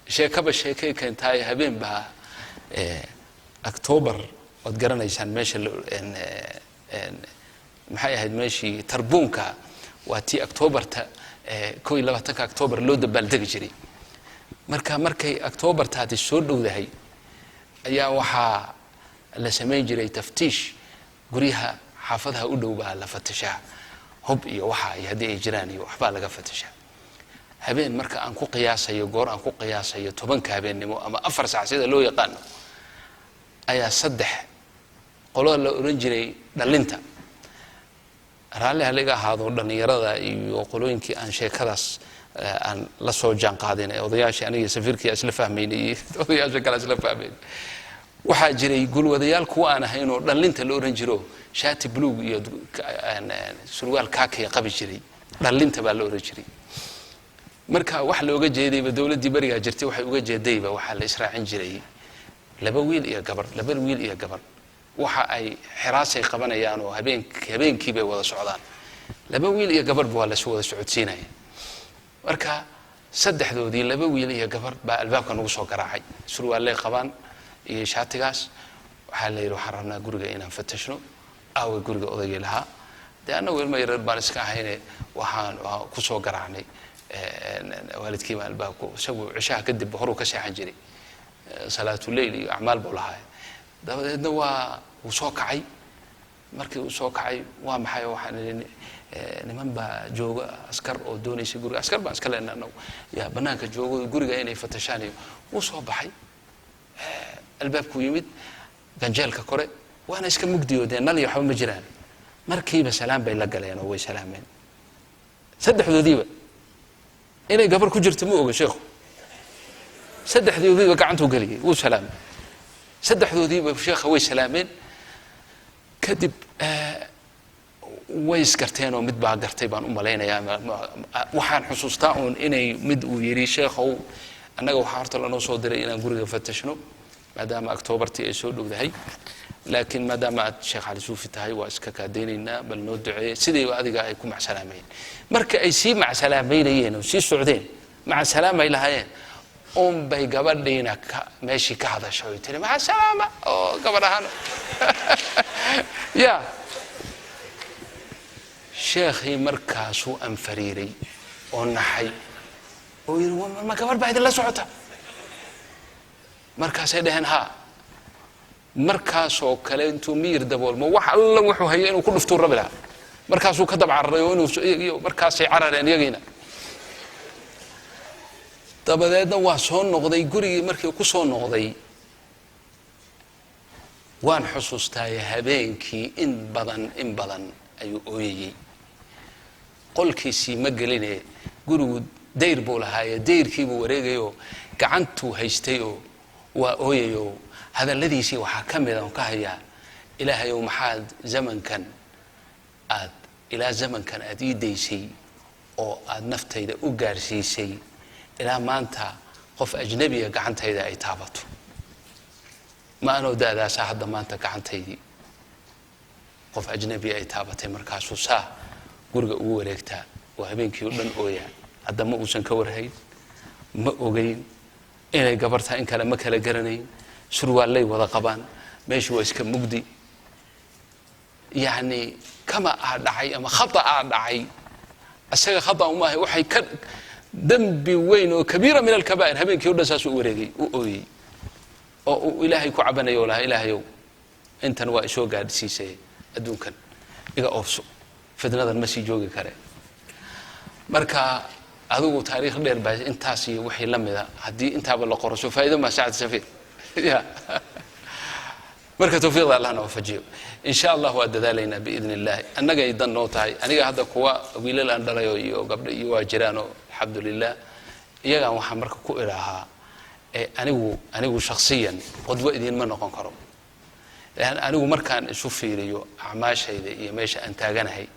Sheekaba sheekay keentaaye, habeen baa Octoobar, waad garanaysaan meesha, maxay ahayd, meeshii Tarbuunka, waa tii Octoobarta, 21-ka Octoobar loo dabaaldegi jiray. Marka markay Octoobartaati soo dhowdahay ayaa waxaa la samayn jiray taftiish, guryaha xaafadaha u dhow baa la fatashaa, hub iyo waxa iyo haddii ay jiraan iyo waxbaa laga fatashaa. Habeen marka aan ku qiyaasayo, goor aan ku qiyaasayo 10-ka habeennimo ama 4 sac sida loo yaqaano, ayaa saddex qolo la oran jiray dhalinta, raalli haliga ahaado dhallinyarada iyo qolooyinkii aan sheekadaas aan la soo jaan qaadin ee odayaashii, aniga safiirkii isla fahmaynay iyo odayaasha kale isla fahmaynay. Waxaa jiray gulwadayaal kuwa aan ahayn oo dhalinta la oran jiro, shaati buluug iyo surwaal kaakaya qabi jiray, dhalinta baa la oran jiray. Marka wax looga jeedayba, dowladdii berigaa jirtay waxay uga jeedayba, waxaa la israacin jiray laba wiil iyo gabar, laba wiil iyo gabar. Waxa ay xiraasay qabanayaan oo habeenkii bay wada socdaan, laba wiil iyo gabarhba waa lasu wada socodsiinaya. Marka saddexdoodii, laba wiil iyo gabar, baa albaabka nagu soo garaacay, surwaalley qabaan iyo shaatigaas. Waxaa la yidhi, "Waxaan rabnaa guriga inaan fatashno, aaway guriga odaygii lahaa?" Dee annagu ilmo yareer baan iska ahayne, waxaan kusoo garaacnay waalidkiiba albaabku. Isagu cishaha kadib horuu ka seexan jiray, salaatuleyl iyo acmaal buu lahaa. Dabadeedna waa wuu soo kacay. Markii uu soo kacay, "Waa maxay?" Waxaan idhi, "Niman baa jooga, askar oo doonaysa guriga." Askar baan iska leenay annagu, yaa banaanka joogo guriga inay fatashaan. Iyo wuu soo baxay, albaabkuu yimid, ganjeelka kore waana iska mugdiyo, dee nal iyo waxba ma jiraan. Markiiba salaam bay la galeen oo way salaameen saddexdoodiiba. Inay gabar ku jirto ma oga sheekhu. Saddexdoodiiba gacantuu geliyey, wuu salaamay saddexdoodiiba sheekha, way salaameen. Kadib way isgarteen oo mid baa gartay baan u malaynayaa. Waxaan xusuustaa uun inay mid uu yidhi, "Sheekhow, annaga waxaa horta lanoo soo diray inaan guriga fatashno maadaama Octoobartii ay soo dhowdahay, laakiin maadaama aad Sheekh Cali Suufi tahay waa iska kaadaynaynaa, bal noo duceeye." Sidiiba adiga ay ku macsalaamayen. Marka ay sii macsalaamaynayeen oo sii socdeen, macsalaamay lahaayeen un bay gabadhiina ka meeshii ka hadashay oy tiri, "Maca salaama," oo gabadh ahaan ya. Sheekhii markaasuu anfariiray oo naxay oo yidhi, "Ma gabadh baa idinla socota?" Markaasay dhaheen, "Haa." Markaasoo kale intuu miyir daboolmo, wax alla wuxuu hayay inuu ku dhuftuu rabi lahaa. Markaasuu ka dab cararay oo inuu, markaasay carareen iyagiina. Dabadeedna waa soo noqday gurigii. Markii ku soo noqday, waan xusuustaaye, habeenkii in badan in badan ayuu ooyayey. Qolkiisii ma geline, gurigu dayr buu lahaaye, dayrkiibuu wareegayoo gacantuu haystay oo waa ooyayoo. Hadalladiisii waxaa ka mid on ka hayaa, "Ilaahayow, maxaad zamankan aad ilaa zamankan aad ii daysay oo aad naftayda u gaarsiisay ilaa maanta qof ajnabiga gacantayda ay taabato? Ma anoo daadaasa hadda maanta gacantaydii qof ajnabi ay taabatay." Markaasuu saa guriga ugu wareegtaa oo habeenkii o dhan ooyaa. Hadda ma uusan ka warhayn, ma ogeyn inay gabartaa in kale, ma kala garanayn. Surwaallay wada qabaan, meeshu waa iska mugdi. Yacni kama aa dhacay ama khata aa dhacay, isaga khata umaahay, waxay ka dembi weyn oo kabiira min alkabaa'ir. Habeenkii o dhan saasuu u wareegay, u ooyey oo uu Ilaahay ku cabanayo o lahaa, "Ilaahayow, intan waa isoo gaadhsiisay, adduunkan iga oofso, fitnadan ma sii joogi kare." Marka adigu taariikh dheer baa intaas iyo wixii la mida haddii intaaba la qoro, soo faa'ido maa sacad safiir ya. Marka tawfiiqda Allahna waafajiyo, in sha Allah waa dadaalaynaa biidn illahi. Annagay dan noo tahay. Aniga hadda kuwa wiilal aan dhalayo iyo gabdho iyo waa jiraanoo, alxamdu lilah. Iyagaan waxaan marka ku idhaahaa, ee anigu shaksiyan qudwo idiinma noqon karo, lan anigu markaan isu fiiriyo acmaashayda iyo meesha aan taaganahay.